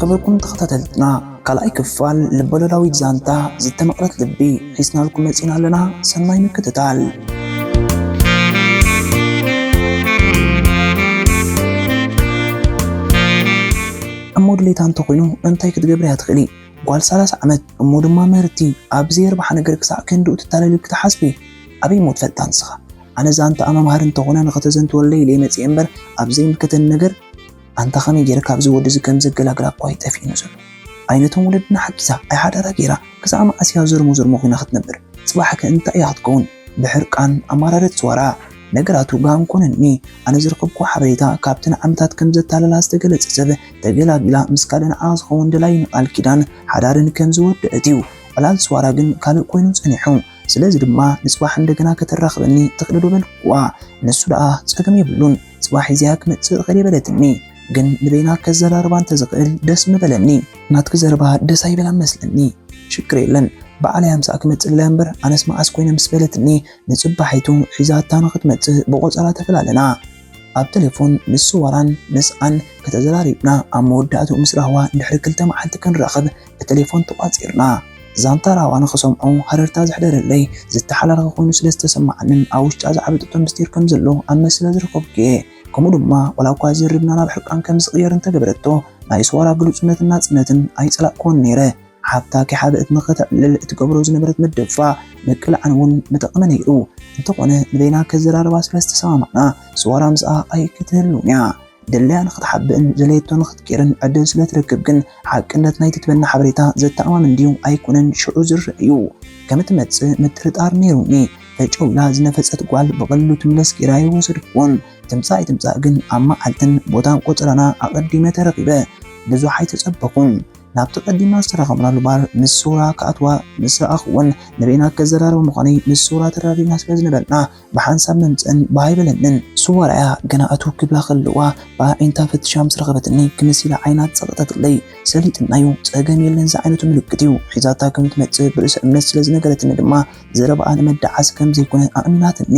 ክብርኩም ተኸታተልትና፣ ካልኣይ ክፋል ልበወለዳዊት ዛንታ ዝተመቕረት ልቢ ሒዝናልኩም መጺና ኣለና። ሰናይ ምክትታል። እሞ ድሌታ እንተኾይኑ እንታይ ክትገብር እያ ትኽእሊ? ጓል ሰላሳ ዓመት እሞ ድማ ምህርቲ ኣብ ዘይርብሓ ነገር ክሳዕ ክንድኡ ትታለል ክትሓስቢ? ኣበይ እሞ ትፈልጣ ንስኻ? ኣነ ዛንታ መምሃሪ እንተኾነ ንኸተዘንትወለይ ኢለ መጽየ እምበር ኣብ ዘይምልከተኒ ነገር ኣንታ ከመይ ጌርካ ኣብዚ ወዲ እዚ ከም ዘገላግላ እኳ እዩ ጠፊኡኒ ዘሎ። ኣይ ነቶም ወለድና ሓጊዛ፣ ኣይ ሓዳራ ጌራ፣ ክሳዕ መዓስ እያ ዘርሞ ዘርሞ ኮይና ክትነብር? ጽባሕ ከ እንታይ እያ ክትከውን? ብሕርቃን ኣማራረት ስዋራ ነገራቱ ጋን ኮነኒ። ኣነ ዝረኸብኩ ሓበሬታ ካብቲ ንዓመታት ከም ዘታለላ ዝተገለጸ ሰብ ተገላጊላ ምስ ካልእ ንዓ ዝኸውን ደላይን ቃል ኪዳን ሓዳርን ከም ዝወደአት እዩ። ዕላል ስዋራ ግን ካልእ ኮይኑ ጸኒሑ። ስለዚ ድማ ንጽባሕ እንደገና ከተራኽበኒ ትኽእሊ ዶ በልኩዋ። ንሱ ደኣ ጸገም የብሉን፣ ጽባሕ ሒዘያ ክመጽእ እኽእል እየ በለትኒ። ግን ንበይና ከዘራርባ እንተዝኽእል ደስ ምበለኒ። ናትኪ ዘረባ ደስ ኣይበላን መስለኒ። ሽግር የለን፣ በዓለይ ኣምሳኣ ክመጽእ ኢለ እምበር ኣነስ መዓስ ኮይነ ምስ በለትኒ ንጽባሒቱ ሒዛታ ንኽትመጽእ ብቖጸራ ተፈላለና። ኣብ ቴሌፎን ምስ ስዋራን ምስኣን ከተዘራሪብና ኣብ መወዳእትኡ ምስ ራህዋ ድሕሪ ክልተ መዓልቲ ክንራኸብ ብቴሌፎን ተቋጺርና። ዛንታ ራህዋ ንኽሰምዖ ሃረርታ ዘሕደረለይ ዝተሓላለኸ ኮይኑ ስለ ዝተሰማዓንን ኣብ ውሽጣ ዝዓበጠቶ ምስጢር ከም ዘሎ ኣብ መስለ ዝረኸብኩ እየ። ከምኡ ድማ ዋላ እኳ ዝርርብና ናብ ሕርቃን ከም ዝቕየር እንተገበረቶ ናይ ስዋራ ግሉጽነትን ናጽነትን ኣይጸላእክዎን ነይረ። ሓብታ ከይሓበአት ንኽተዕልል እትገብሮ ዝነበረት ምድፋ ምቅላዕን እውን ምጠቕመ ነይሩ። እንተኾነ ንበይና ከዘራርባ ስለ ዝተሰማማዕና ስዋራ ምስኣ ኣይክትህልውን እያ። ደለያ ንኽትሓብእን ዘለየቶ ንኽትቅይርን ዕድል ስለ ትረክብ ግን ሓቅነት ናይቲ ትበና ሓበሬታ ዘተኣማምን ድዩ ኣይኮነን ሽዑ ዝርእ እዩ። ከም እትመጽእ ምጥርጣር ነይሩኒ። ፈጨው ኢላ ዝነፈጸት ጓል ብቐሊሉ ትምለስ ጌራ ኣይወሰድኩዎን። ትምጻእ ኣይትምጻእ ግን ኣብ መዓልትን ቦታን ቆጸራና ኣቐዲመ ተረኺበ። ብዙሕ ኣይተጸበኹን። ናብቲ ቀዲምና ዝተራኸብናሉ ባር ምስ ስውራ ክኣትዋ ምስ ረኣኽወን ንበይና ከዘራርባ ምዃነይ ምስ ስውራ ተራዲና ስለ ዝነበርና ብሓንሳብ ምምጽእን ባህ ኣይበለንን። ስዋራ እያ ገና እትው ክብላ ከለዋ ብኣዒንታ ፈትሻ ምስ ረኸበትኒ ክምስ ኢላ ዓይና ኣጸቕጠትለይ። ሰሊጥና'ዩ፣ ጸገም የለን ዝዓይነቱ ምልክት እዩ። ሒዛታ ከም ትመጽእ ብርእሰ እምነት ስለ ዝነገረትኒ ድማ ዘረባኣ ንመዳዓሲ ከም ዘይኮነ ኣእሚናትኒ።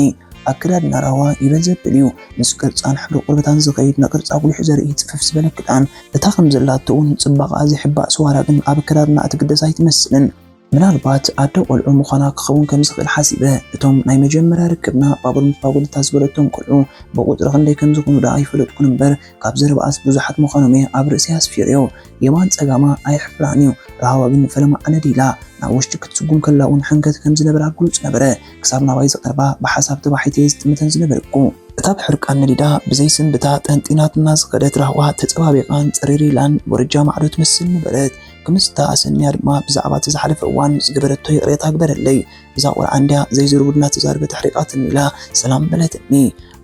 ኣከዳድና ራህዋ ይበል ዘብል እዩ። ምስ ቅርጻን ሕብሪ ቆርበታን ዝኸይድ ንቅርጻ ኣጉሊሑ ዘርኢ ጽፍፍ ዝበለ ክዳን። እታ ከም ዘላቶ እውን ጽባቐኣ ዘይሕባእ ስዋራ ግን ኣብ ኣከዳድና እትግደስ ኣይትመስልን። ምናልባት ኣደ ቆልዑ ምዃና ክኸውን ከም ዝኽእል ሓሲበ። እቶም ናይ መጀመርያ ርክብና ባቡር ምስ ባቡር እታ ዝበለቶም ቆልዑ ብቑጽሪ ክንደይ ከም ዝኾኑ ደኣ ኣይፈለጥኩን እምበር ካብ ዘረባኣስ ብዙሓት ምዃኖም እየ ኣብ ርእሰይ ኣስፊረዮ። የማን ጸጋማ ኣየሕፍራን እዩ። ራህዋ ግን ፈለማ ዓነድ ኢላ ናብ ውሽጢ ክትስጉም ከላ እውን ሕንከት ከም ዝነበራ ግሉጽ ነበረ። ክሳብ ናባይ ዝቐርባ ብሓሳብ ተባሒተ እየ ዝጥምተን ዝነበርኩ። እታ ብሕርቃን ነዲዳ ብዘይ ስንብታ ጠንጢናትና ዝኸደት ራህዋ ተጸባቢቓን ጽርር ኢላን ወረጃ ማዕዶ ትመስል ነበረት። ክምስታ ኣሰንያ ድማ ብዛዕባ እቲ ዝሓለፈ እዋን ዝገበረቶ ይቕሬታ ግበረለይ። እዛ ቆልዓ እንድያ ዘይዝርቡ እናተዛረበት ኣሕሪቓትኒ ኢላ ሰላም በለትኒ።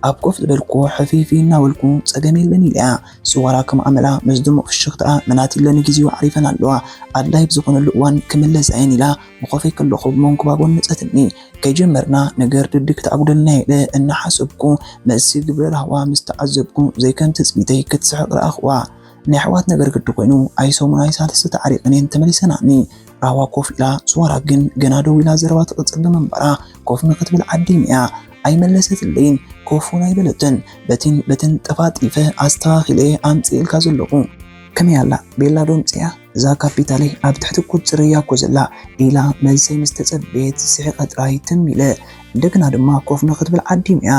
ኣብ ኮፍ ዝበልኩ ሕፊፊ እናበልኩ ጸገም የለን ኢለያ። ስዋራ ከም ኣመላ ምስ ድሙቕ ፍሽኽታኣ መናት ኢለ ንግዜኡ ዓሪፈን ኣለዋ። ኣድላይ ብዝኾነሉ እዋን ክምለሳ እየን ኢላ ብኾፈይ ከለኹ ብመንኩባ ጎነጸትኒ። ከይጀመርና ነገር ድዲ ክትኣጉደልና ኢለ እናሓሰብኩ መልሲ ግብረ ራህዋ ምስ ተዓዘብኩ ዘይከም ትጽቢተይ ክትስሕቕ ረኣኽዋ። ናይ ኣሕዋት ነገር ግዲ ኮይኑ ኣይሰሙን ኣይሳልስቲ ተዓሪቐን እየን ተመሊሰናኒ። ራህዋ ኮፍ ኢላ ስዋራ ግን ገና ደው ኢላ ዘረባ ትቕጽል ብምንባራ ኮፍ ንክትብል ዓዲመያ። ኣይመለሰትለይን፣ ኮፍ እውን ኣይበለትን። በቲን በትን ጠፋጢፈ ኣስተኻኺለ ኣምጽኤልካ ዘለኹ። ከመይ ኣላ ቤላ ዶ ኣምጽያ? እዛ ካፒታለይ ኣብ ትሕቲ ቁጽሪ እያ እኮ ዘላ ኢላ መልሰይ ምስ ተጸበየት ስሒቐ ጥራይ ትም ኢለ። እንደገና ድማ ኮፍ ንክትብል ዓዲመያ።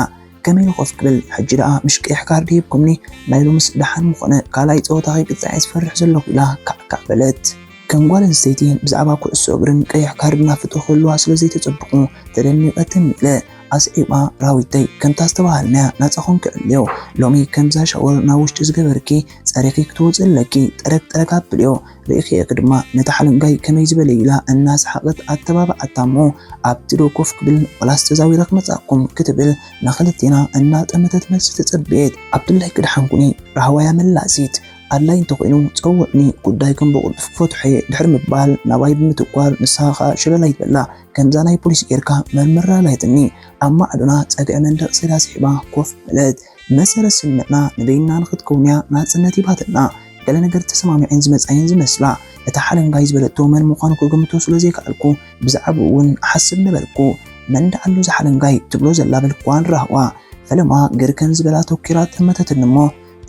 ከመይ ኢሉ ኮፍ ክብል? ሕጂ ደኣ ምሽ ቀይሕ ካርድ ሂብኩምኒ፣ ናይ ሎምስ ደሓን ምኾነ፣ ካልኣይ ጸወታ ከይቅጻዕ እየ ዝፈርሕ ዘለኹ ኢላ ካዕካዕ በለት። ከም ጓል ኣንስተይቲ ብዛዕባ ኩዕሶ እግርን ቀይሕ ካርድ ናፍቶ ክህልዋ ስለ ዘይተጸበኹ ተደኒቐ ትም ኢለ። ኣስዒባ ራዊተይ፣ ከምታ ዝተባሃልናያ ናጻ ኮንኪ ዕልዮ። ሎሚ ከምዛ ሻወር ናብ ውሽጢ ዝገበርኪ ጸሪኺ ክትወጺ ኣለኪ፣ ጠረግ ጠረግ ኣብልዮ። ርኢኽየኪ ድማ ነታ ሓለንጋይ ከመይ ዝበለ ኢላ እናሰሓቐት ኣተባብዓታ እሞ ኣብቲ ዶ ኮፍ ክብል ወላስ ተዛዊረ ክመጻኩም ክትብል ንኽልቴና እናጠመተት መልሲ ተጸበየት። ኣብዱላይ ክድሓን ኩኒ ራህዋያ መላሲት ኣድላይ እንተኾይኑ ጸውዕኒ፣ ጉዳይኩም ብቕልጡፍ ክፈትሖ እየ ድሕሪ ምባል ናባይ ብምትኳር ንሳ ኸኣ ሸለል ኣይትበላ። ከምዛ ናይ ፖሊስ ጌርካ መርምር ኣላይትኒ። ኣብ ማዕዶና ጸግዒ መንደቕ ሰይዳ ስሒባ ኮፍ በለት። መሰረት ስምዕና ንበይንና ንኽትከውንያ ናጽነት ሂባትና። ገለ ነገር ተሰማሚዐን ዝመጻየን ዝመስላ። እታ ሓለንጋይ ዝበለቶ መን ምዃኑ ክግምቶ ስለ ዘይከኣልኩ ብዛዕባኡ እውን እሓስብ ነበርኩ። መን ደኣ ኣሎ እዚ ሓለንጋይ ትብሎ ዘላ በልክዋ ንራህዋ። ፈለማ ገርከን ዝበላ ተኪራ ተመተትኒ እሞ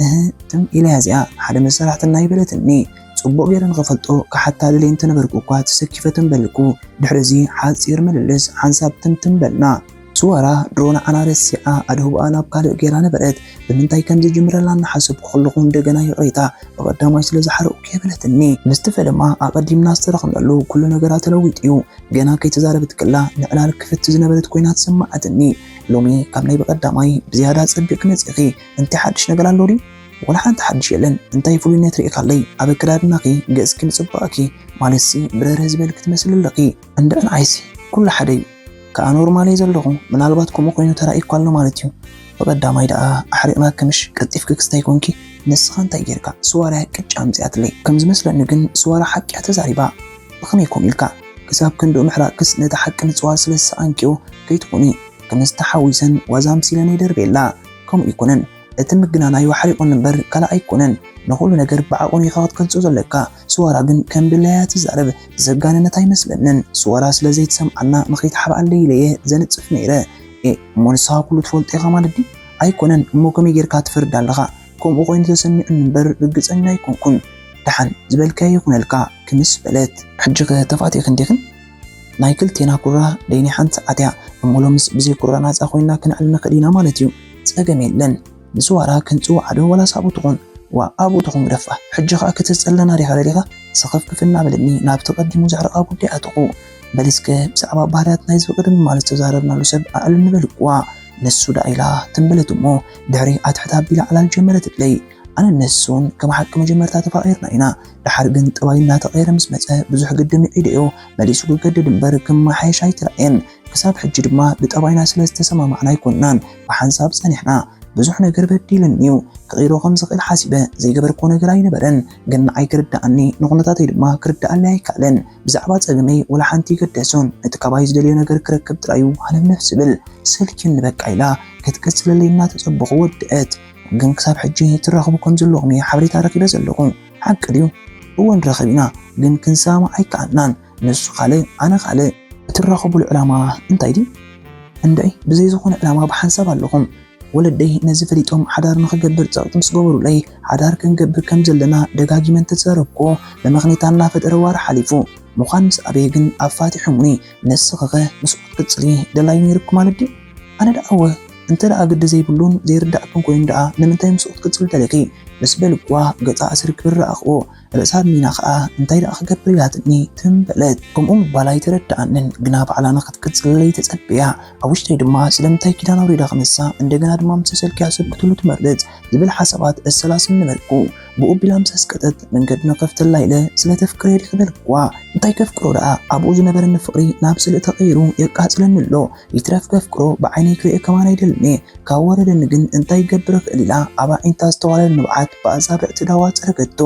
እህ ትም ኢለያ እዚኣ ሓደ መሰራሕትና ይበለትኒ። ጽቡቕ ገይረ ንኽፈልጦ ክሓታ ደልየ እንተነበርኩ እኳ ተሰኪፈ ትንበልኩ። ድሕሪ እዚ ሓጺር ምልልስ ሓንሳብ ትምትም በልና። ስዋራ ድሮ ንዓና ረሲዓ ኣድህቦኣ ናብ ካልእ ገይራ ነበረት። ብምንታይ ከም ዝጅምረላ እናሓሰብኩ ከለኹ እንደገና ይቕሬታ ብቐዳማይ ስለ ዝሓረቕኩ እየ በለትኒ። ምስቲ ፈለማ ኣቐዲምና ዝተረኽብናሉ ኩሉ ነገራ ተለዊጡ እዩ። ገና ከይተዛረበት ከላ ንዕላል ክፍቲ ዝነበረት ኮይና ተሰማዓትኒ። ሎሚ ካብ ናይ ብቐዳማይ ብዝያዳ ጸቢቕኪ መጺእኺ። እንታይ ሓድሽ ነገር ኣሎ ድዩ? ወላ ሓንቲ ሓድሽ የለን። እንታይ ፍሉይነት ርኢኻለይ? ኣብ ኣከዳድናኺ፣ ገጽኪ ንጽባቐኪ ማለትሲ ብረርህ ዝበልኪ ትመስሊ ኣለኺ። እንድዒ ንዓይሲ ኩሉ ሓደ እዩ። ከኣ ኖርማል እየ ዘለኹ። ምናልባት ከምኡ ኮይኑ ተራእዩካ ኣሎ ማለት እዩ። ብቐዳማይ ደኣ ኣሕሪቕናኪ ምሽ? ቀልጢፍኪ ክስታይ ኮንኪ? ንስኻ እንታይ ጌርካ? ስዋራ እያ ቅጭ ኣምጺኣትለይ። ከም ዝመስለኒ ግን ስዋራ ሓቂ እያ ተዛሪባ። ብኸመይ ከምኡ ኢልካ? ክሳብ ክንድኡ ምሕራቕክስ ነቲ ሓቂ ምጽዋር ስለ ዝሰኣንክዮ ከይትኾኒ። ክምስ ተሓዊሰን ዋዛ ኣምሲለን የደርብየላ። ከምኡ ኣይኮነን። እቲ ምግናን እዩ ኣሕሪቑኒ እምበር ካልእ ኣይኮነን። ንኹሉ ነገር ብዓቐኑ ኢኻ ክትገልጾ ዘለካ። ስዋራ ግን ከም ድላያ ትዛረብ። ዘጋነነት ኣይመስለንን። ስዋራ ስለ ዘይትሰምዓና ንኸይትሓብኣለይ ኢለ እየ ዘንጽፍ ነይረ። ኤ፣ እሞ ንስኻ ኩሉ ትፈልጦ ኢኻ ማለት ድዩ? ኣይኮነን። እሞ ከመይ ጌርካ ትፈርድ ኣለኻ? ከምኡ ኮይኑ ተሰሚዑኒ እምበር ርግጸኛ ኣይኮንኩን። ደሓን ዝበልካዮ ይኹነልካ፣ ክምስ በለት። ሕጂ ኸ ተፋቲእክን ዲኽን? ናይ ክልቴና ኩራ ደይኒ ሓንቲ ሰዓት እያ። እሞ ሎምስ ብዘይ ኩራ ናጻ ኮይና ክንዕል ንኽእል ኢና ማለት እዩ። ጸገም የለን። ንስዋራ ክንጽውዓ ዶ ወላስ ኣብኡ ትኹን? ዋ፣ ኣብኡ ትኹን ግደፋ። ሕጂ ኸኣ ክትጸለና ዲኻ ደሊኻ? ስኽፍክፍ እናበለኒ ናብቲ ቀዲሙ ዘዕረቓ ጉዳይ ኣተኹ። በል እስከ ብዛዕባ ባህርያት ናይዚ ብቕድሚ እዋን ዝተዛረብናሉ ሰብ ኣዕልልኒ በልክዋ። ንሱ ደኣ ኢላ ትም በለት እሞ ድሕሪ ኣትሕት ኣቢላ ዕላል ጀመረትለይ። ኣነን ንሱን ከም ሓቂ መጀመርታ ተፋቒርና ኢና። ደሓር ግን ጠባይ እናተቐየረ ምስ መጸ ብዙሕ ግዲ ምዒደዮ። መሊሱ ክገድድ እምበር ክመሓየሽ ኣይተራእየን። ክሳብ ሕጂ ድማ ብጠባይና ስለ ዝተሰማማዕና ኣይኮንናን ብሓንሳብ ጸኒሕና። ብዙሕ ነገር በዲሉኒ እዩ። ክቕይሮ ከም ዝኽእል ሓሲበ ዘይገበርክዎ ነገር ኣይነበረን። ግን ንዓይ ክርድኣኒ፣ ንኹነታተይ ድማ ክርድኣለይ ኣይከኣለን። ብዛዕባ ጸገመይ ወላ ሓንቲ ኣይገደሶን። ነቲ ካባይ ዝደልዮ ነገር ክረክብ ጥራዩ ሃነፍነፍ ዝብል። ስልኪ ንበቃ ኢላ ክትቅጽለለይ እናተጸበኹ ወደአት። ግን ክሳብ ሕጂ ትራኸቡ ከም ዘለኹም እየ ሓበሬታ ረኺበ ዘለኹ። ሓቂ ድዩ? እወ ንራኸብ ኢና፣ ግን ክንሰማማዕ ኣይከኣልናን። ንሱ ካልእ፣ ኣነ ካልእ። እትራኸቡሉ ዕላማ እንታይ ድዩ? እንድዒ፣ ብዘይ ዝኾነ ዕላማ ብሓንሳብ ኣለኹም። ወለደይ ነዚ ፈሊጦም ሓዳር ንኽገብር ጸቕጢ ምስ ገበሩለይ፣ ሓዳር ክንገብር ከም ዘለና ደጋጊመ እንተተዛረብኩዎ፣ ነመኽኔታ እናፈጠረ ዋርሕ ሓሊፉ። ምዃን ምስ ኣበየ ግን ኣፋቲሖሙኒ። ንስኺኸ ምስኡ ክትቅጽሊ ደላይ ነይርኪ ማለት ድዩ? ኣነ ደኣ እወ፣ እንተ ደኣ ግዲ ዘይብሉን ዘይርዳእክን ኮይኑ ደኣ ንምንታይ ምስኡ ክትቅጽሊ ደሊኺ? ምስ በልኩዋ ገጻ ኣስር ክብል ረኣኽዎ። ርእሳ ኣድኒና ኸኣ እንታይ ደኣ ክገብር ኢላትኒ ትም በለት። ከምኡ ምባላ ኣይተረድኣንን፣ ግና ባዕላ ንኽትቅጽለለይ ተጸበያ። ኣብ ውሽጠይ ድማ ስለምንታይ ኪዳን ኣውሪዳ ክነሳ፣ እንደገና ድማ ምስ ተሰልክያ ሰብ ክትህሉ ትመርጽ ዝብል ሓሳባት እሰላስል ነበርኩ። ብኡ ኣቢላ ምስ ኣስቀጠት መንገዲ ንኸፍተላ ኢለ ስለ ተፍቅረዮ ዲኺ በልክዋ። እንታይ ከፍቅሮ ደኣ? ኣብኡ ዝነበረኒ ፍቕሪ ናብ ጽልኢ ተቐይሩ የቃጽለኒ ኣሎ። ይትረፍ ከፍቅሮ ብዓይነይ ክርእዮ ከማን ኣይደልን እየ። ካብ ወረደኒ ግን እንታይ ክገብር እኽእል ኢላ ኣብ ኣዒንታ ዝተዋለለ ንብዓት ብኣጻብዕ ትዳዋ ጸረገቶ።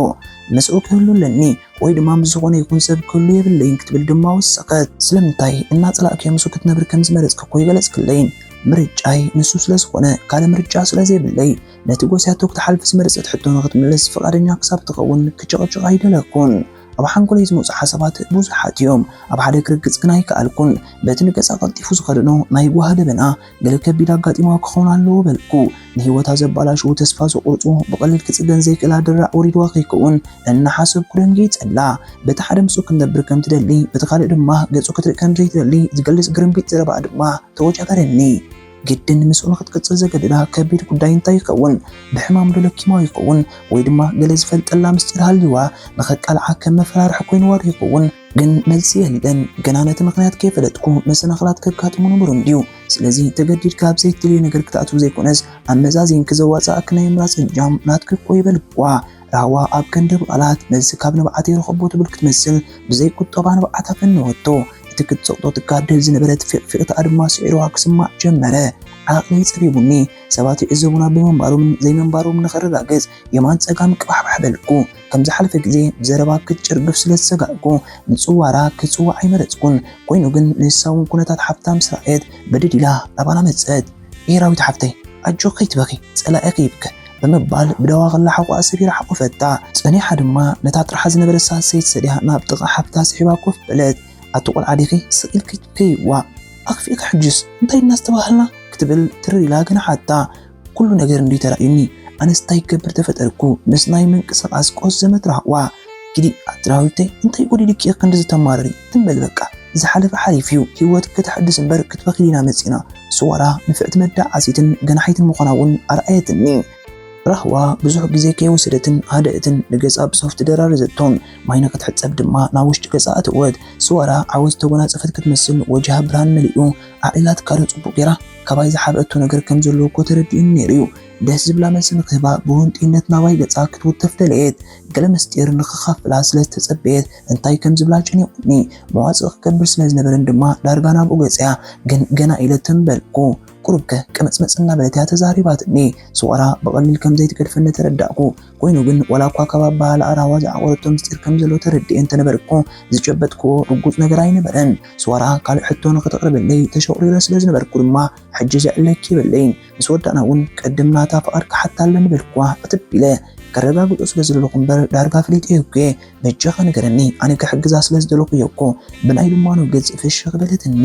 ምስኡ ክህሉ ኣለኒ ወይ ድማ ምስ ዝኾነ ይኹን ሰብ ክህሉ የብለይን ክትብል ድማ ወሰኸት። ስለምንታይ እናጸላእክዮ ምስኡ ክትነብሪ ከም ዝመረጽኪ እኮ ኣይገለጽክለይን። ምርጫይ ንሱ ስለ ዝኾነ ካልእ ምርጫ ስለ ዘይብለይ ነቲ ጎስያቶ ክትሓልፍ ዝመረጸት ሕቶ ንኽትምልስ ፍቓደኛ ክሳብ ትኸውን ክጭቕጭቕ ኣይደለኩን። ኣብ ሓንጎለይ ዝመጹ ሓሳባት ብዙሓት እዮም። ኣብ ሓደ ክርግጽ ግን ኣይከኣልኩን። በቲ ንገጻ ቀልጢፉ ዝኸደኖ ናይ ጓህ ደበና ገለ ከቢድ ኣጋጢምዋ ክኸውን ኣለዎ በልኩ። ንህይወታ ዘባላሽዉ ተስፋ ዘቑርጹ ብቐሊል ክጽገን ዘይክእል ኣደራዕ ወሪድዋ ከይከውን እናሓሰብኩ ደንጊጸላ። በቲ ሓደ ምስኡ ክትነብር ከም ትደሊ፣ በቲ ካልእ ድማ ገጹ ክትርኢ ከም ዘይትደሊ ዝገልጽ ግርምቢጥ ዘረባኣ ድማ ተወጃበረኒ። ግድን ምስኡ ንኽትቅጽል ዘገድዳ ከቢድ ጉዳይ እንታይ ይኸውን? ብሕማም ዶ ለኪማዋ ይኸውን? ወይ ድማ ገለ ዝፈልጠላ ምስጢር ሃልይዋ ንኸቃልዓ ከም መፈራርሒ ኮይንዋ ዶ ይኸውን? ግን መልሲ የለን። ገና ነቲ ምኽንያት ከይፈለጥኩ መሰናኽላት ከጋጥሙ ንቡር እንድዩ። ስለዚ ተገዲድካ ኣብ ዘይትደልዮ ነገር ክትኣትው ዘይኮነስ ኣመዛዚንኪ ዘዋጽኣኪ ናይ ምምራጽ እጃም ናትኪ እኮ እዩ በልክዋ። ራህዋ ኣብ ክንዲ ብቓላት መልሲ ካብ ንብዓተይ ረኸቦ ትብል ክትመስል ብዘይ ቁጠባ ንብዓታ ፈነወቶ። እቲ ክትሰቕጦ ትጋደል ዝነበረት ፊቕፊቕታኣ ድማ ስዒርዋ ክስማዕ ጀመረ። ዓቕለይ ጸቢቡኒ። ሰባት ይዕዘቡና ብምንባሮምን ዘይምንባሮምን ንኸረጋግጽ የማን ጸጋም ቅባሕባሕ በልኩ። ከም ዝሓለፈ ግዜ ብዘረባ ክትጭርግፍ ስለ ዝሰጋእኩ ንጽዋራ ክጽዋዕ ኣይመረጽኩን። ኮይኑ ግን ንሳ እውን ኩነታት ሓፍታ ምስ ረኣየት ብድድ ኢላ ናባና መጸት። "ኤራዊት ሓፍተይ፣ ኣጆኺ ከይትበኺ፣ ጸላኢኺ ይብከ" ብምባል ብደዋ ከላ ሕቖኣ ሰቢራ ሓቖፈታ። ጸኒሓ ድማ ነታ ጥርሓ ዝነበረት ሳሰይቲ ሰዲያ ናብ ጥቓ ሓፍታ ስሒባ ኮፍ በለት። "ኣቲ ቆልዓ ዲኺ ስቕ ኢልኪ ትብከይዋ? ኣኽፊእኺ ሕጅስ እንታይ እናስተባህልና?" ክትብል ትርር ኢላ ገናሓታ። "ኩሉ ነገር እንድዩ ተራእዩኒ። ኣነስ እንታይ ክገብር ተፈጠርኩ?" ምስ ናይ ምንቅስቓስ ቆዘመት ራህዋ። ኪዲ ኣቲ ራህዊተይ፣ እንታይ ጎዲልኪ ኢኺ ክንድዚ ተማርሪ? ትም በሊ በቃ፣ ዝሓለፈ ሓሊፉ እዩ። ህይወት ከተሐድስ እምበር ክትበኺ ዲና መጺና? ስዋራ ንፍዕቲ መዳዓሲትን ገናሒትን ምዃና እውን ኣርኣየትኒ። ራህዋ ብዙሕ ግዜ ከይወሰደትን ሃደእትን ንገጻ ብሶፍት ደራረዘቶን ማይ ንክትሕጸብ ድማ ናብ ውሽጢ ገጻ ኣተወት። ስዋራ ዓወት ዝተጎናጸፈት ክትመስል ወጅሃ ብርሃን መሊኡ ኣዕሊላትካ ዶ ጽቡቕ ጌራ? ካባይ ዝሓብአቶ ነገር ከም ዘለዎ እኮ ተረዲኡኒ ነይሩ እዩ። ደስ ዝብላ መልሲ ንክህባ ብህንጡይነት ናባይ ገጻ ክትውተፍ ደለየት። ገለ ምስጢር ንክኻፍላ ስለ ዝተጸበየት እንታይ ከም ዝብላ ጨኒቑኒ። መዋጽእ ክገብር ስለ ዝነበረን ድማ ዳርጋ ናብኡ ገጸያ፣ ግን ገና ኢለ ትም በልኩ። ቁሩብከ ቅምጽምጽ እናበለት እያ ተዛሪባትኒ። ስዋራ ብቐሊል ከም ዘይትገድፈኒ ተረዳእኩ። ኮይኑ ግን ዋላ እኳ ካብ ኣበሃህላኣ ራህዋ ዝዓቆረቶ ምስጢር ከም ዘሎ ተረዲኤ እንተነበርኩ፣ ዝጨበጥክዎ ርጉጽ ነገር ኣይነበረን። ስዋራ ካልእ ሕቶ ንኽተቕርበለይ ተሸቑሪረ ስለ ዝነበርኩ ድማ፣ ሕጂ ዘዕለኪ ይበለይ። ምስ ወዳእና እውን ቅድም ናታ ፍቓድ ክሓታ ኣለኒ በልኩዋ ዕትብ ኢለ። ከረጋግጾ ስለ ዘለኹ እምበር ዳርጋ ፈሊጠዮ እኮ እየ። በጃኻ ንገረኒ፣ ኣነ ክሕግዛ ስለ ዝደለኹ እየ እኮ። ብናይ ልማኖ ገጽ ፍሽኽ በለትኒ።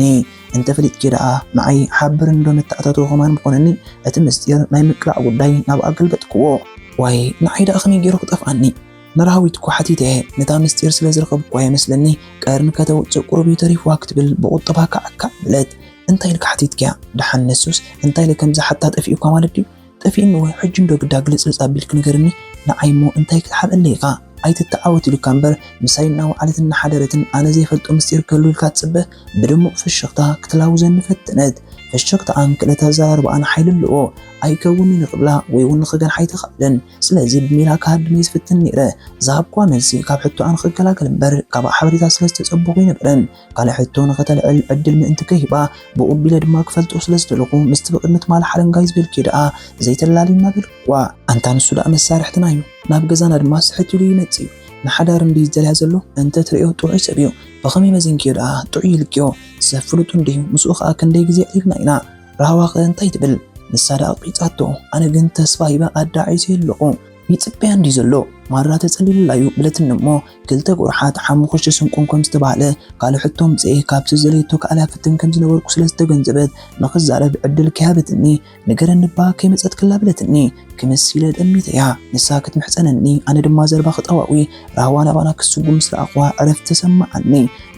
እንተ ፈሊጥኪ ደኣ ንዓይ ሓብርኒ ዶ ነተኣታትዎ ከማን ምኾነኒ? እቲ ምስጢር ናይ ምቅላዕ ጉዳይ ናብኣ ገልበጥክዎ። ዋይ ንዓይ ደኣ ከመይ ገይሩ ክጠፍኣኒ? ንራህዊት እኮ ሓቲተየ፣ ነታ ምስጢር ስለ ዝረኸብኳ እየ መስለኒ ቀርኒ ከተውጽእ ቁሩብ እዩ ተሪፍዋ ክትብል ብቑጠባ ካዕካዕ በለት። እንታይ ኢልካ ሓቲትክያ? ደሓን ነሱስ እንታይ ኢለ ከም ዝሓታ ጠፊኡካ ማለት ድዩ? ጠፊእኒ ወይ ሕጂ እንዶ ግዳ ግልጽልጽ ኣቢልኪ ንገርኒ፣ ንዓይ እሞ እንታይ ክትሓበለይ ኢኻ? ኣይትተዓወት ኢሉካ እምበር ምሳይ እናወዓለት እናሓደረትን ኣነ ዘይፈልጦ ምስጢር ክህሉ ኢልካ ትጽበ? ብድሙቕ ፍሽኽታ ክትላውዘኒ ፈተነት። ፍሽኽታኣን ክልተ ኣዘራርባኣን ሓይሊ ኣለዎ። ኣይከውንን ክብላ ወይ እውን ንኽገንሓ ኣይተኻእለን። ስለዚ ብሜላ ክሃድመ ዝፍትን ነይረ። ዝሃብኩዋ መልሲ ካብ ሕቶኣ ንኽገላገል እምበር ካብኣ ሓበሬታ ስለ ዝተጸበኹ ኣይነበረን። ካልእ ሕቶ ንኸተልዕል ዕድል ምእንቲ ከይህባ ብቑቢለ ድማ ክፈልጦ ስለ ዝደለኹ ምስቲ ብቕድሚ ትማሊ ሓለንጋይ ዝበልክዮ ደኣ ዘይተላልይና በልኩዋ። ኣንታ ንሱ ደኣ መሳርሕትና እዩ፣ ናብ ገዛና ድማ ስሕት ኢሉ ይመጽእ እዩ። ንሓዳር እንድዩ ዝደልያ ዘሎ፣ እንተ ትርእዮ ጥዑይ ሰብ እዩ። ብኸመይ መዚንክዮ ደኣ ጥዑይ ኢልክዮ? ሰብ ፍሉጥ እንድዩ፣ ምስኡ ኸኣ ክንደይ ግዜ ኣዕሊልና ኢና። ራህዋኸ እንታይ ትብል? ንሳ ደኣ ቂጻቶ፣ ኣነ ግን ተስፋ ሂበ ኣዳዒሰዮ ኣለኹ። ይጽበያ እንድዩ ዘሎ፣ ማራ ተጸሊሉላ እዩ በለትኒ እሞ፣ ክልተ ጉርሓት ሓሙኽሽቲ ስንቁን ከም ዝተባህለ ካልእ ሕቶ ኣምጽኤ ካብቲ ዝደለየቶ ክኣልያ ፍትን ከም ዝነበርኩ ስለ ዝተገንዘበት ንኽዛረብ ዕድል ከይሃበትኒ፣ ንገረኒ እባ ከይመጸትክላ በለትኒ። ክምስ ኢለ ጠሚተያ፣ ንሳ ክትምሕጸነኒ ኣነ ድማ ዘረባ ክጠዋዊ፣ ራህዋ ናባና ክስጉም ምስ ረኣኽዋ ዕረፍቲ ተሰማዓኒ።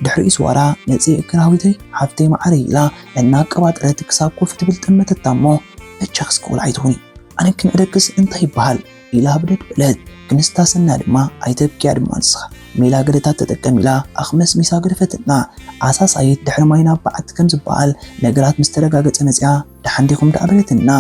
ድሕሪኡ ስዋራ መጺእኪ ራህዊተይ ሓፍተይ መዓረይ ኢላ እናቀባጠረት ክሳብ ኮፍ ትብል ጠመተታ እሞ በጃኺ እስከ ቆልዓ ኣይትኹኒ። ኣነ ክንዕደክስ እንታይ ይበሃል? ኢላ ብደድ በለት። ክንስታሰና ድማ ኣይተብክያ ድማ ንስኻ። ሜላ ገደታት ተጠቀም ኢላ ኣኽመስሚሳ ገደፈትና። ኣሳሳይት ድሕሪ ማይ ናብ በዓቲ ከም ዝበሃል ነገራት ምስ ተረጋገጸ መጺኣ ደሓን ዲኹም ደኣ በለትና።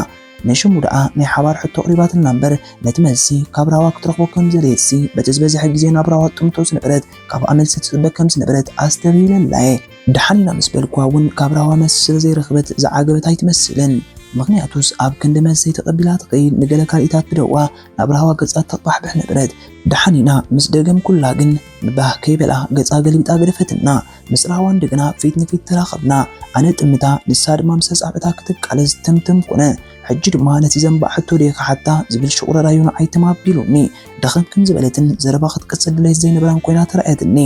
ንሽሙ ደኣ ናይ ሓባር ሕቶ ኣቕሪባትና እምበር ነቲ መልሲ ካብ ራዋ ክትረኽቦ ከም ዘድለየትሲ በቲ ዝበዝሐ ግዜ ናብ ራዋ ትጥምቶ ዝነበረት ካብኣ መልሲ ትጽበ ከም ዝነበረት ኣስተብሂለላየ። ደሓን ኢና ምስ በልኩዋ እውን ካብ ራዋ መልሲ ስለ ዘይረኽበት ዝዓገበት ኣይትመስልን። ምኽንያቱስ ኣብ ክንዲ መልሰይ ተቐቢላ ትኸይድ ንገለ ካልኢታት ትደዋ ናብ ራህዋ ገጻ ተቕባሕብሕ ነበረት። ደሓን ኢና ምስ ደገምኩላ ግን ንባህ ከይበላ ገጻ ገልቢጣ ገደፈትና። ምስ ራህዋ እንደገና ፊት ንፊት ተራኸብና። ኣነ ጥምታ ንሳ ድማ ምስ ኣጻብዕታ ክትቃለስ ትምትም ኮነ። ሕጂ ድማ ነቲ ዘንባዕ ሕቶ ድየ ክሓታ ዝብል ሽቑረራዩ ንዓይ ትም ኣቢሉኒ። ደኸም ከም ዝበለትን ዘረባ ክትቅጽል ድሌት ዘይነበራን ኮይና ተራእየትኒ።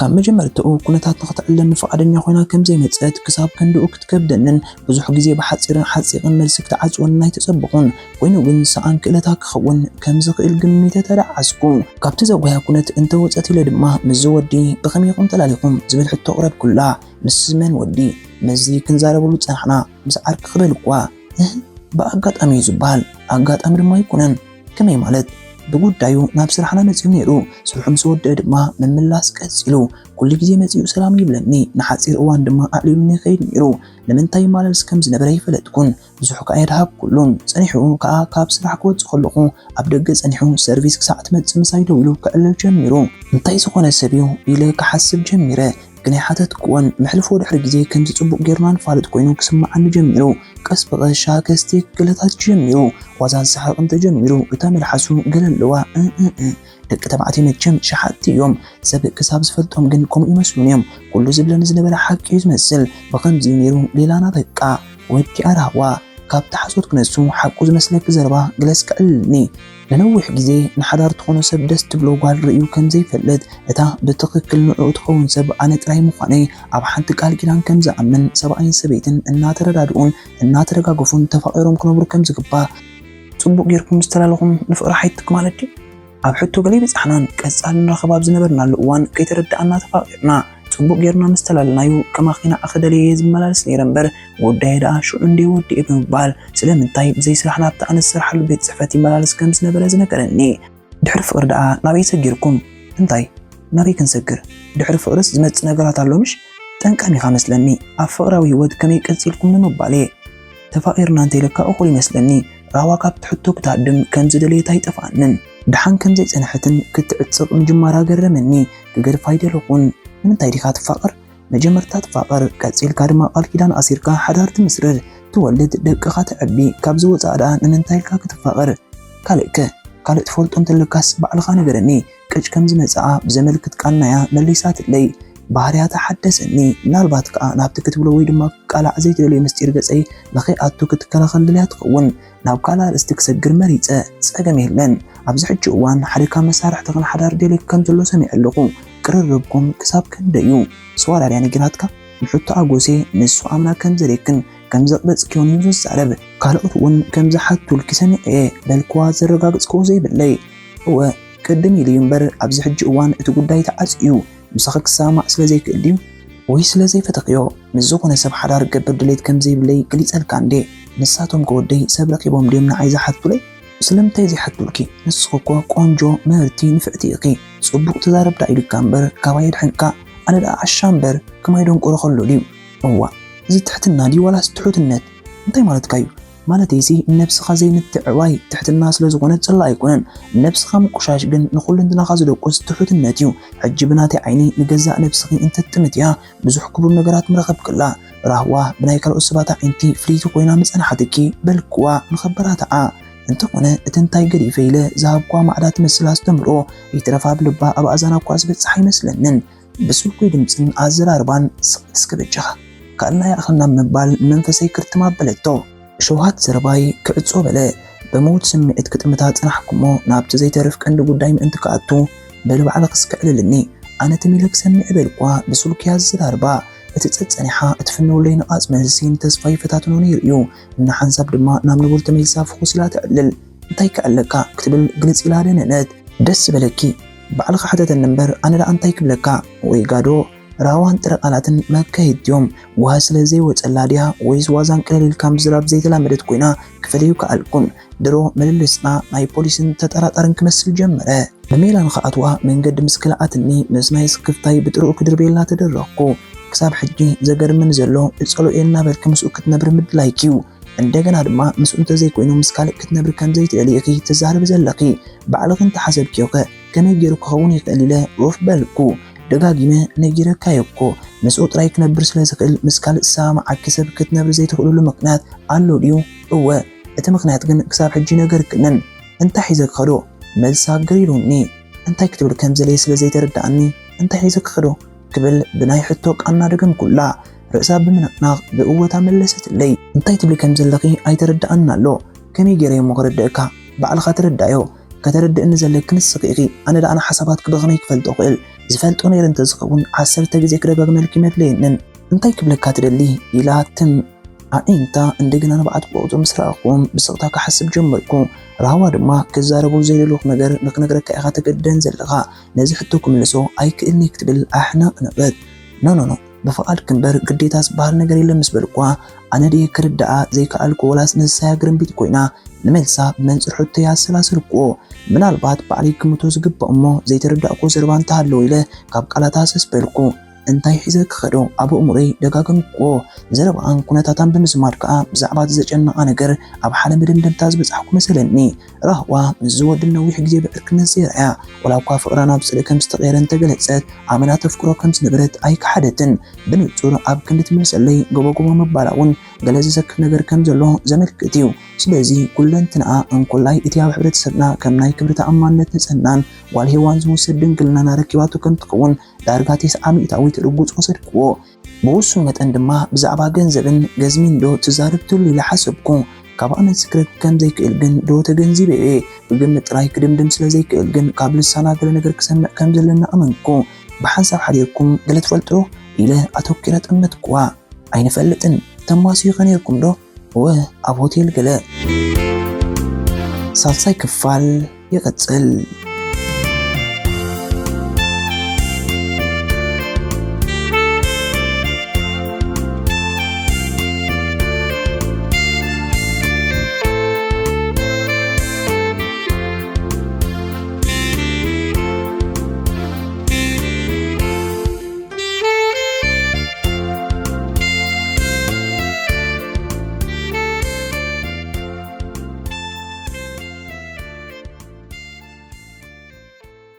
ካብ መጀመርታኡ ኩነታት ንኽትዕለኒ ፍቓደኛ ኮይና ከም ዘይመጸት ክሳብ ክንድኡ ክትከብደንን ብዙሕ ግዜ ብሓጺርን ሓጺቕን መልሲ ክትዓጽወንን ኣይተጸበኹን። ኮይኑ ግን ሰኣን ክእለታ ክኸውን ከም ዝኽእል ግምተ ተደዓስኩ። ካብቲ ዘጓያ ኩነት እንተ ወጸት ኢለ ድማ ምስዚ ወዲ ብኸመይ ኢኹም ተላሊኹም ዝብል ሕቶ ኣቕረብኩላ። ምስ መን ወዲ? ምስዚ ክንዛረበሉ ዝጸናሕና ምስ ዓርኪ ክበልኳ። እህ፣ ብኣጋጣሚ እዩ ዝበሃል። ኣጋጣሚ ድማ ኣይኮነን። ከመይ ማለት? ብጉዳዩ ናብ ስራሕና መጺኡ ነይሩ። ስርሑ ምስ ወደአ ድማ ምምላስ ቀጺሉ። ኩሉ ግዜ መጺኡ ሰላም ይብለኒ፣ ንሓጺር እዋን ድማ ኣዕሊሉኒ ይኸይድ ነይሩ። ንምንታይ ይመላለስ ከም ዝነበረ ኣይፈለጥኩን። ብዙሕ ከኣ የድሃብኩሉን። ጸኒሑ ከኣ ካብ ስራሕ ክወጽእ ከለኹ ኣብ ደገ ጸኒሑ ሰርቪስ ክሳዕ ትመጽእ ምሳይ ደው ኢሉ ክዕልል ጀሚሩ። እንታይ ዝኾነ ሰብ እዩ ኢለ ክሓስብ ጀሚረ። ግን ኣይሓተትክዎን። መሕልፎ ድሕሪ ግዜ ከምዚ ጽቡቕ ጌርና ንፋለጥ ኮይኑ ክስምዓኒ ጀሚሩ። ቀስ ብቐስ ሻከስቲ ክግለታት ጀሚሩ። ዋዛን ሰሓቕን ተጀሚሩ። እታ መልሓሱ ገለ ኣለዋ። እ፣ እ፣ እ። ደቂ ተባዕትዮ መቸም ሸሓጥቲ እዮም። ሰብ ክሳብ ዝፈልጦም ግን ከምኡ ይመስሉን እዮም። ኩሉ ዝብለኒ ዝነበረ ሓቂ እዩ ዝመስል። ብኸምዚ እዩ ነይሩ ሌላና በቃ። ወዲ ኣራህዋ። ካብቲ ሓሶት ክነሱ ሓቁ ዝመስለኪ ዘረባ ግለስ ክዕልልኒ። ንነዊሕ ግዜ ንሓዳር ትኾኖ ሰብ ደስ ትብሎ ጓል ርእዩ ከም ዘይፈልጥ፣ እታ ብትኽክል ንዕኡ ትኸውን ሰብ ኣነ ጥራይ ምዃነይ፣ ኣብ ሓንቲ ቃል ኪዳን ከም ዝኣምን፣ ሰብኣይን ሰበይትን እናተረዳድኡን እናተደጋገፉን ተፋቒሮም ክነብሩ ከም ዝግባእ፣ ጽቡቕ ጌርኩም ዝተላለኹም ንፍቕሪ ሓይትክ ማለት ድዩ? ኣብ ሕቶ ገለ ይብጻሕናን ቀጻሊ ንራኸብ ኣብ ዝነበርናሉ እዋን ከይተረዳኣና ተፋቒርና። ጽቡቕ ጌርና ምስ ተላለናዩ፣ ከማኺ ንዓኺ ደልየ እየ ዝመላለስ ነይረ እምበር፣ ጉዳየ ደኣ ሽዑ እንድየ ወዲኤ ብምባል፣ ስለምንታይ ብዘይ ስራሕ ናብቲ ኣነ ዝሰርሓሉ ቤት ጽሕፈት ይመላለስ ከም ዝነበረ ዝነገረኒ። ድሕሪ ፍቕሪ ደኣ ናበይ ሰጊርኩም? እንታይ? ናበይ ክንሰግር? ድሕሪ ፍቕርስ ዝመጽእ ነገራት ኣሎ ምሽ? ጠንቃም ኢኻ መስለኒ፣ ኣብ ፍቕራዊ ህይወት ከመይ ቀጺልኩም ንምባል እየ። ተፋቒርና እንተኢለካ እኹል ይመስለኒ። ራህዋ ካብቲ ሕቶ ክትሃድም ከም ዝደለየት ኣይጠፍኣንን። ደሓን ከም ዘይጸንሐትን ክትዕጽቕ ምጅማራ ገረመኒ። ክገድፋ ኣይደለኹን። ንምንታይ ዲኻ ትፋቐር? መጀመርታ ትፋቐር፣ ቀጺልካ ድማ ቃል ኪዳን ኣሲርካ ሓዳር ትምስርት፣ ትወልድ፣ ደቅኻ ተዕቢ። ካብዚ ወጻኢ ደኣ ንምንታይ ኢልካ ክትፋቐር? ካልእከ? ካልእ ትፈልጦ እንተለካስ ባዕልኻ ንገረኒ። ቅጭ ከም ዝመጽኣ ብዘመልክት ቃልናያ መሊሳትለይ። ባህርያታ ሓደሰኒ። ምናልባት ከኣ ናብቲ ክትብሎ ወይ ድማ ክቃላዕ ዘይትደልዮ ምስጢር ገጸይ ንኸይኣቱ ክትከላኸል ደልያ ትኸውን። ናብ ካልእ ኣርእስቲ ክሰግር መሪጸ። ጸገም የለን። ኣብዚ ሕጂ እዋን ሓደ ካብ መሳርሕትኽን ሓዳር ደልየኪ ከም ዘሎ ሰሚዐ ኣለኹ። ቅርርብኩም ክሳብ ክንደይ እዩ? ስዋ ዳርያ ነጊራትካ? ንሕቶ ኣጎሴ ንሱ ኣምና ከም ዘድልየክን ከም ዘቕበጽክዮን እዩ ዝዛረብ። ካልኦት እውን ከም ዝሓቱልኪ ሰሚዐ እየ በልክዋ ዘረጋግጽክዎ ዘይብለይ። እወ፣ ቅድም ኢሉ እዩ እምበር ኣብዚ ሕጂ እዋን እቲ ጉዳይ ተዓጽዩ እዩ። ምሳኺ ክሰማማዕ ስለ ዘይክእል ድዩ? ወይ ስለ ዘይፈተኽዮ? ምስ ዝኾነ ሰብ ሓዳር ክገብር ድሌት ከም ዘይብለይ ገሊጸልካ እንዴ? ንሳቶም ከ ወደይ ሰብ ረኺቦም ድዮም ንዓይ ዝሓቱለይ? ስለምንታይ ዘይሓቱልኪ? ንስኺ እኮ ቆንጆ፣ ምህርቲ፣ ንፍዕቲ ኢኺ። ጽቡቕ ተዛረብ ደኣ ኢሉካ እምበር ካባይ የድሕንካ። ኣነ ደኣ ዓሻ እምበር ከማይ ደንቆሮ ከሎ ድዩ? እዋእ፣ እዚ ትሕትና ድዩ ዋላስ ትሑትነት? እንታይ ማለትካ እዩ? ማለተይሲ ንነብስኻ ዘይምትዕባይ ትሕትና ስለ ዝኾነ ጽላእ ኣይኮነን። ንነብስኻ ምቁሻሽ ግን ንኹልንትናኻ ዝደቁስ ትሑትነት እዩ። ሕጂ ብናተይ ዓይኒ ንገዛእ ነብስኺ እንተትጥምትያ ብዙሕ ክቡር ነገራት ምረኸብክላ። ራህዋ ብናይ ካልኦት ሰባት ኣዒንቲ ፍልይቲ ኮይና ምጸንሓትኪ በልክዋ ንኸበራትዓ። እንተኾነ እቲ እንታይ ገዲፈ ኢለ ዝሃብክዋ ማዕዳ ትመስል ኣስተምህሮ ይትረፍ ኣብ ልባ ኣብ ኣእዛና እኳ ዝበጽሕ ኣይመስለንን። ብስልኩይ ድምጽን ኣዘራርባን ስቕ እስከ በጃኻ ካልእ ናይ ኣኽልና ብምባል ንመንፈሰይ ክርትም ኣበለቶ። ሸውሃት ዘረባይ ክዕጾ በለ። ብምዉት ስምዒት ክጥምታ ጸናሕኩ እሞ ናብቲ ዘይተርፍ ቀንዲ ጉዳይ ምእንቲ ክኣቱ በሊ ባዕልኺ እስከ ዕልልኒ። ኣነ ትም ኢለ ክሰምዕ በልኳ ብስልኩ እያ ዘራርባ። እቲ ጸጸኒሓ እትፍንውለይ ንቓጽ መልሲ ንተስፋይ ይፈታትኖ ነይሩ እዩ። እና ሓንሳብ ድማ ናብ ንቡር ተመሊሳ ፍኹስ ኢላ ትዕልል። እንታይ ከዕለካ ክትብል ግልጽ ኢላ ደነነት። ደስ ዝበለኪ ባዕልኺ ሕተተኒ እምበር ኣነ ደኣ እንታይ ክብለካ? ወይ ጋዶ ራህዋን ጥረ ቃላትን መካየድቲ እዮም። ጓሂ ስለ ዘይወጸላ ድያ ወይስ ዋዛን ቅልል ኢልካ ምዝራብ ዘይተላመደት ኮይና ክፈልዮ ከኣልኩን። ድሮ ምልልስና ናይ ፖሊስን ተጠራጣርን ክመስል ጀመረ። ብሜላ ንኽኣትዋ መንገዲ ምስ ከልኣትኒ ምስ ናይ ስክፍታይ ብጥርኡ ክድርብየላ ተደረኽኩ። ክሳብ ሕጂ ዘገርመኒ ዘሎ እጸልኦ እየ እናበልኪ ምስኡ ክትነብሪ ምድላይኪ እዩ። እንደገና ድማ ምስኡ እንተዘይኮይኑ ምስ ካልእ ክትነብሪ ከም ዘይትደልዪ ኢኺ ትዛረቢ ዘለኺ። ባዕልኺ እንተሓሰብክዮኸ ከመይ ገይሩ ክኸውን ይኽእል ኢለ ዑፍ በልኩ። ደጋጊመ ነጊረካዮ እኮ ምስኡ ጥራይ ክነብር ስለ ዝኽእል ምስ ካልእ ዝሰማምዓኪ ሰብ ክትነብሪ ዘይትኽእልሉ ምኽንያት ኣሎ ድዩ? እወ፣ እቲ ምኽንያት ግን ክሳብ ሕጂ ነገርክንን። እንታይ ሒዘ ክኸዶ? መልሲ ኣገሪሩኒ። እንታይ ክትብል ከም ዘልየ ስለ ዘይተረድኣኒ እንታይ ሒዘ ክኸዶ ክብል ብናይ ሕቶ ቃና ደገምኩላ። ርእሳ ብምንቕናቕ ብእወታ መለሰትለይ። እንታይ ትብሊ ከም ዘለኺ ኣይተረድኣንን ኣሎ። ከመይ ገይረ እሞ ከረድእካ? ባዕልኻ ተረዳዮ። ከተረድእኒ ዘለኪ ንስኺ ኢኺ። ኣነ ደኣ ንሓሳባትኪ ብኸመይ ክፈልጦ እኽእል? ዝፈልጦ ነይረ እንተዝኸውን ዓሰርተ ግዜ ክደጋግመልኪ መድለየንን። እንታይ ክብለካ ትደሊ? ኢላ ትም ኣዒንታ እንደገና ንብዓት ክወቕጹ ምስ ረኣኹዎም ብስቕታ ክሓስብ ጀመርኩ። ራህዋ ድማ ክዛረቡ ዘይደለኹ ነገር ንክነግረካ ኢኻ ተገድደን ዘለኻ። ነዚ ሕቶ ክምልሶ ኣይክእልን'የ ክትብል ኣሕነቕነቐት። ኖ ኖ ኖ፣ ብፍቓድኪ እምበር ግዴታ ዝበሃል ነገር የለን ምስ በልኩዋ፣ ኣነ ድየ ክርድኣ ዘይከኣልኩ ወላስ ንሳ'ያ ግርምቢጥ ኮይና? ንመልሳ ብመንጽር ሕቶ'ያ ኣሰላሰልኩዎ። ምናልባት ባዕለይ ክግምቶ ዝግብኦ እሞ ዘይተረዳእኩዎ ዘረባ እንተሃለወ ኢለ ካብ ቃላታ ሃሰስ በልኩ። እንታይ ሒዘ ክኸዶ? ኣብ ኣእምሮይ ደጋገምኩዎ። ዘረባኣን ኩነታታን ብምዝማድ ከኣ ብዛዕባ እቲ ዘጨነቓ ነገር ኣብ ሓደ መደምደምታ ዝበጻሕኩ መሰለኒ። ራህዋ ምስዚ ወዲ ንነዊሕ ግዜ ብዕርክነት ዘይረኣያ፣ ወላ እኳ ፍቕራ ናብ ጽልኢ ከም ዝተቐየረ እንተገለጸት፣ ኣመና ተፍቅሮ ከም ዝነበረት ኣይከሓደትን። ብንጹር ኣብ ክንዲ ትምልሰለይ፣ ጎቦ ጎቦ ምባላ እውን ገለ ዘሰክፍ ነገር ከም ዘሎ ዘመልክት እዩ። ስለዚ ኩለንትንኣ እንኮላይ እቲ ኣብ ሕብረተሰብና ከም ናይ ክብሪ ተኣማንነት ንጽህናን ጓል ሄዋን ዝውሰድ ድንግልናን ኣረኪባቶ ከም ትኸውን ዳርጋ ተስዓ ሚእታዊት ርጉጽ ወሰድክዎ። ብውሱን መጠን ድማ ብዛዕባ ገንዘብን ገዝሚን ዶ ትዛረብ ትህሉ ኢለ ሓሰብኩ። ካብኣ መልሲ ክረክብ ከም ዘይክእል ግን ዶ ተገንዚበ እየ። ብግምት ጥራይ ክድምድም ስለ ዘይክእል ግን ካብ ልሳና ገለ ነገር ክሰምዕ ከም ዘለና ኣመንኩ። ብሓንሳብ ሓዲርኩም ገለ ትፈልጡ ዶ? ኢለ ኣተኲረ ጠመትኩዋ። ኣይንፈልጥን። ተማስዩኸ ነይርኩም ዶ? እወ፣ ኣብ ሆቴል ገለ። ሳልሳይ ክፋል ይቕጽል።